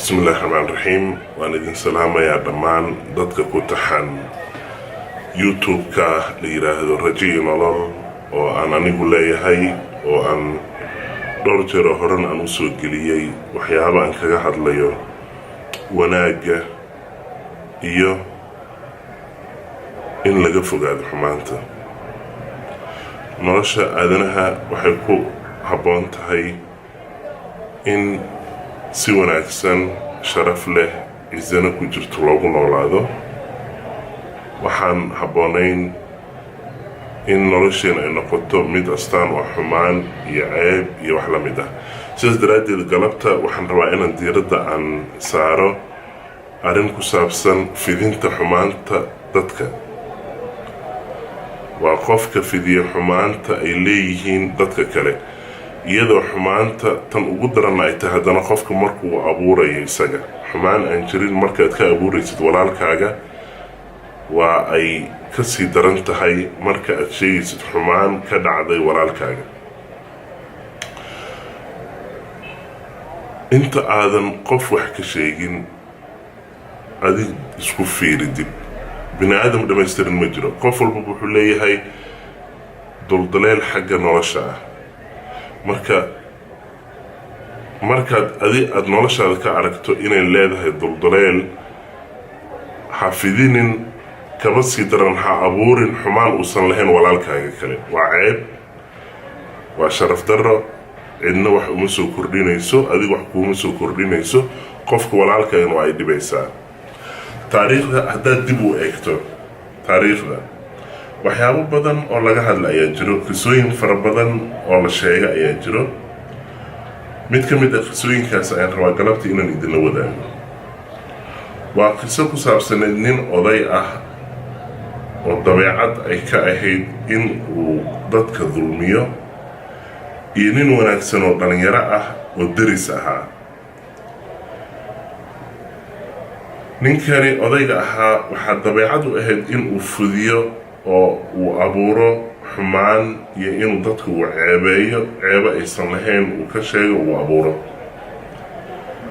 Bismillahi raxmaan raxiim. Waan idin salaamayaa dhammaan dadka ku taxan YouTube-ka la yidhaahdo Rajo iyo Nolol, oo aan anigu leeyahay, oo aan dhowr jeeroo horan aan usoo geliyey waxyaaba aan kaga hadlayo wanaagga iyo in laga fogaado xumaanta. Nolosha aadanaha waxay ku habboon tahay in si wanaagsan, sharaf leh, cisana ku jirto loogu noolaado. Waxaan habboonayn in nolosheena ay noqoto mid astaan oo xumaan iyo ceeb iyo wax la mid ah. Sidaas daraaddeed, galabta waxaan rabaa inaan diiradda aan saaro arrin ku saabsan fidinta xumaanta dadka. Waa qofka fidiya xumaanta ay leeyihiin dadka kale, iyadoo xumaanta tan ugu daranna ay tahay haddana qofka markuu abuurayo isaga xumaan aan jirin. Markaad ka abuuraysid walaalkaaga, waa ay kasii daran tahay marka aad sheegaysid xumaan ka dhacday walaalkaaga. Inta aadan qof wax ka sheegin, adig isku fiiri dib. Bini aadam dhammaystiran ma jiro. Qof walba wuxuu leeyahay duldaleel xagga nolosha ah. Marka markaad adi aada noloshaada ka aragto inay leedahay duldaleel, ha fidinin. Kaba sii daran, ha abuurin xumaan uusan lahayn walaalkaaga kale. Waa ceeb, waa sharaf darro. Cidna wax uma soo kordhinayso, adiga wax kuuma soo kordhinayso, qofka walaalkaagana waa ay dhibaysaa. Taariikhda haddaad dib u eegto, taariikhda waxyaabo badan oo laga hadla ayaa jiro, qisooyin fara badan oo la sheega ayaa jiro. Mid ka mid ah qisooyinkaas ayaan rabaa galabta inaan idinla wadaago. Waa qiso ku saabsaneed nin oday ah oo dabeecad ay ka ahayd in uu dadka dulmiyo, iyo nin wanaagsan oo dhalinyaro ah oo deris ahaa. Ninkani odayga ahaa waxaa dabeecad u ahayd in uu fudiyo oo uu abuuro xumaan iyo inuu dadka uu ceebeeyo, ceebo aysan lahayn uu ka sheego, uu abuuro.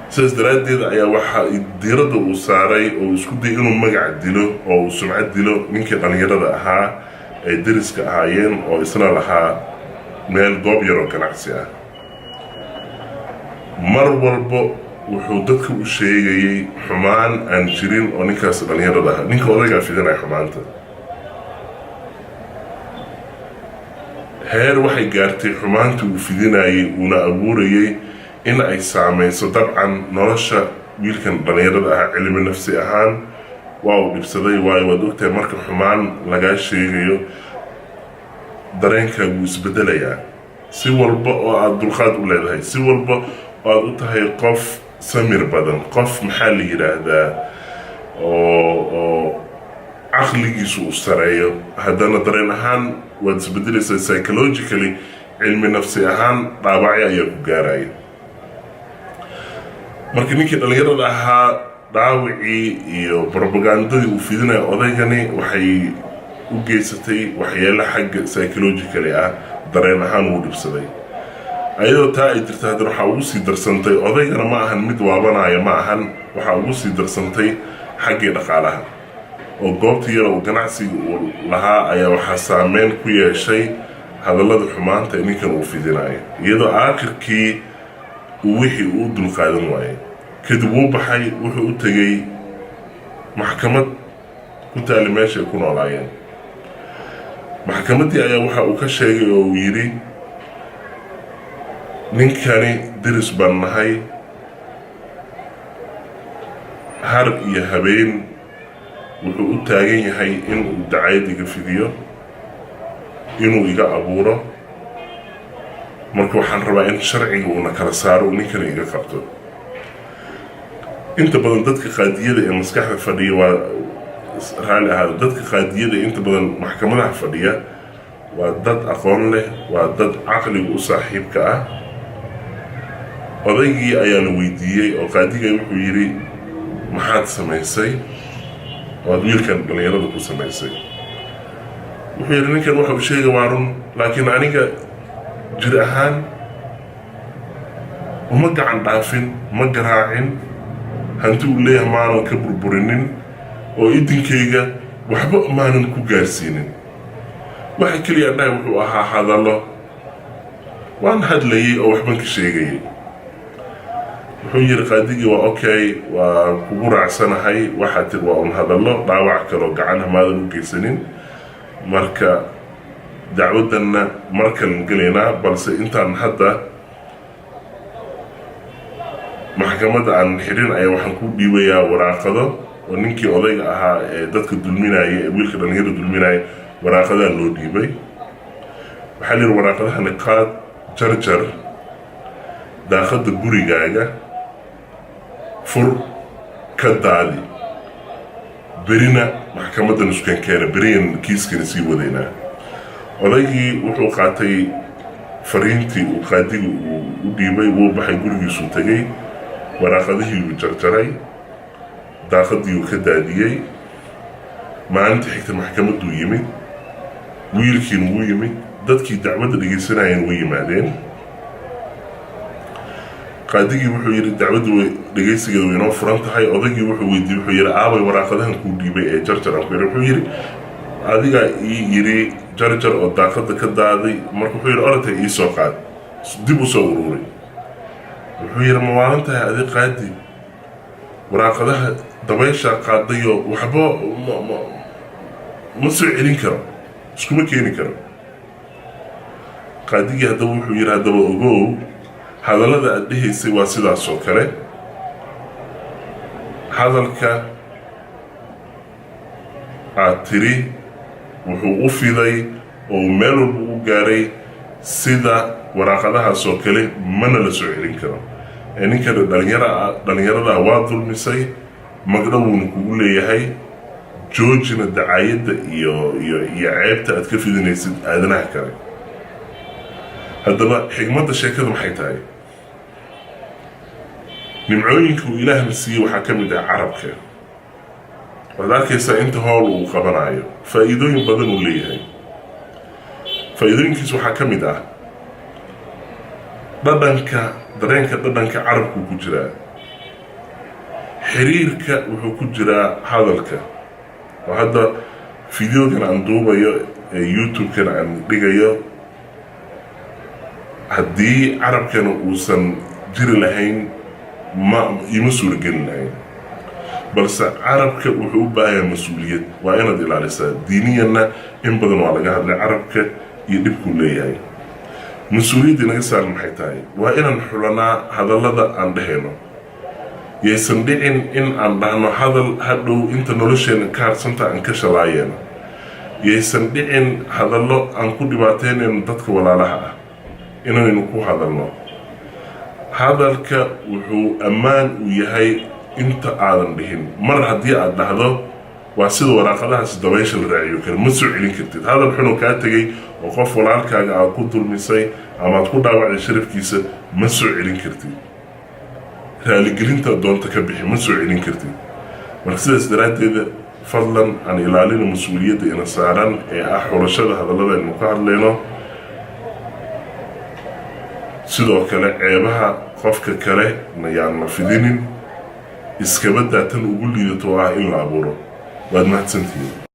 Sidaas daraaddeed ayaa waxaa diiradda uu saaray oo isku dayay inuu magac dilo oo uu sumcad dilo ninkii dhallinyarada ahaa ay deriska ahaayeen, oo isna lahaa meel goob yaroo ganacsi ah. Mar walbo wuxuu dadka u sheegayay xumaan aan jirin oo ninkaas dhallinyarada ahaa, ninka odaygaa fidinaya xumaanta. Heer waxay gaartay xumaanta uu fidinayay uuna abuurayay in ay saamayso dabcan nolosha wiilkan dhallinyarada ahaa. Cilmi nafsi ahaan waa uu dhibsaday, waayo waad ogtahay, marka xumaan lagaa sheegayo dareenkaagu wuu isbedelayaa. Si walba oo aada dulqaad u leedahay, si walba oo aada u tahay qof samir badan, qof maxaa la yidhaahdaa oo caqligiisu u sareeyo, haddana dareen ahaan waad isbedelaysaa. Psychologically, cilmi nafsi ahaan, dhaawacyo ayaa ku gaaraya. Marka ninkii dhallinyarada ahaa dhaawicii iyo brobagandadii uu fidinaya odaygani waxay u geysatay waxyeelo xagga psychologically ah. Dareen ahaan wuu dhibsaday. Ayadoo taa ay jirta, haddana waxaa ugu sii darsantay, odaygana ma ahan mid waabanaya, ma ahan, waxaa ugu sii darsantay xaggii dhaqaalaha, oo goobta yara uu ganacsiga uu lahaa ayaa waxaa saameyn ku yeeshay hadallada xumaanta ee ninkan uu fidinayo, iyadoo aakhirkii uu wixii uu u dulqaadan waayay. Kadib wuu baxay, wuxuu u tegey maxkamad ku taali meesha ay ku noolaayeen. Maxkamaddii ayaa waxa uu ka sheegay oo uu yidhi: "Ninkani deris baan nahay, har iyo habeen wuxuu u taagan yahay inuu dacayad iga fidiyo, inuu iga abuuro. Marka waxaan rabaa in sharciga uuna kala saaro, uu ninkani iga qabto." Inta badan dadka qaadiyada ee maskaxda fadhiya, waa raalli ahaada, dadka qaadiyada inta badan maxkamadaha fadhiya waa dad aqoon leh, waa dad caqliga u saaxiibka ah. Odaygii ayaa la weydiiyey oo qaadiga wuxuu yidhi: "Maxaad samaysay oo aad wiilkan dhallinyarada ku samaysay?" Wuxuu yidhi: "Ninkan waxa uu sheegay waa run, laakiin aniga jir ahaan uma gacan dhaafin, ma garaacin." Hanti uu leeyahay maanan ka burburinin, oo idinkayga waxba maanan ku gaarsiinin. Waxa keliya dhahay wuxuu ahaa hadallo, waan hadlayay oo waxban ka sheegayay. Wuxuu yidhi qaadigii: "Waa okay, waa kugu raacsanahay. Waxaad tiri waa un hadallo, dhaawac kaloo gacanha maadan u geysanin. Marka dacwaddanna mar kalan gelaynaa, balse intaan hadda maxkamadda aan xirin ayaa waxaan ku dhiibayaa waraaqado." Oo ninkii odayga ahaa ee dadka dulminaya, ee wiilka dhalinyarada dulminaya, waraaqadaa loo dhiibay. Waxaa la yidhi: "Waraaqadahani qaad, jarjar, daaqadda gurigaaga fur, ka daadi. Berina maxkamaddan iskan keena, beriyan kiiskana sii wadaynaa." Odaygii wuxuu qaatay fariintii uu qaadiga uu u dhiibay. Wuu baxay, gurigiisuu tegey, waraaqadihii uu jarjaray, daaqadii uu ka daadiyey. Maalintii xigta maxkamadduu yimid, wiilkiina wuu yimid, dadkii dacwadda dhegaysanayeen way yimaadeen. Qaadigii wuxuu yidhi: "Dacwaddu dhegaysigeeda way inoo furan tahay." Odaygii wuxuu weydiiyey, wuxuu yidhi: "Aabay waraaqadahan kuu dhiibay ee jarjar aan ku yidhi?" Wuxuu yidhi: "Adigaa ii yidhi jarjar oo daaqadda ka daaday." Marka wuxuu yidhi: "Oratay, ii soo qaad, dib u soo uruuray." Wuxuu yidhi: "Ma waalan tahay adi, qaadi? Waraaqadaha dabaysha qaadayo, waxba ma soo celin karo, iskuma keeni karo." Qaadigii haddaba wuxuu yidhi: "Haddaba ogow, hadallada aad dhehaysay waa sidaas oo kale. Hadalka aad tiri wuxuu u fiday oo uu meel walba u gaaray sida waraaqadahaas oo kale, mana la soo celin karo. Ee ninkana dhalinyarada waa dulmisay, magdho wuuna kugu leeyahay. Joojina dacaayadda iyo ceebta aad ka fidinaysid aadanaha kale." Haddaba xigmadda sheekadu maxay tahay? Nimcooyinka uu Ilaahna siiyey waxaa ka mid ah carabka. Waxaad arkaysaa inta howl uu qabanayo. Faa'iidooyin badan uu leeyahay. Faa'iidooyinkiis waxaa ka mid ah dhadhanka, dareenka dhadhanka carabkuu ku jiraa, xiriirka wuxuu ku jiraa hadalka. Oo hadda videogan aan duubayo ee YouTube-kan aan dhigayo, haddii carabkana uusan jiri lahayn, ma ima suurageli lahayn. Balse carabka wuxuu u baahanyaa mas-uuliyad, waa inaad ilaalisaa. Diiniyanna in badan waa laga hadlay carabka iyo dhibkuu leeyahay. Mas-uuliyadda inaga saaran maxay tahay? Waa inaan xulanaa hadallada aan dhehayno. Yaysan dhicin in aan dhahno hadal hadhow inta nolosheena ka harsanta aan ka shalaayeeno. Yaysan dhicin hadallo aan ku dhibaateynayno dadka walaalaha ah inaynu ku hadalno. Hadalka wuxuu ammaan u yahay inta aadan dhihin. Mar haddii aad dhahdo, waa sida waraaqadahaas dabaysha la raaciyo kale, ma soo celin kartid. Hadal xunoo kaa tegay oo qof walaalkaaga aad ku dulmisay ama aad ku dhaawacday sharafkiisa, ma soo celin kartid. Raaligelinta doonta ka bixi, ma soo celin kartid. Marka sidaas daraaddeeda, fadlan aan ilaalino mas-uuliyadda ina saaran ee ah xulashada hadallada aynu ka hadlayno. Sidoo kale ceebaha qofka kale nayaan la fidinin, iskaba daa tan ugu liidato oo ah in la abuuro. Waad mahadsantihiin.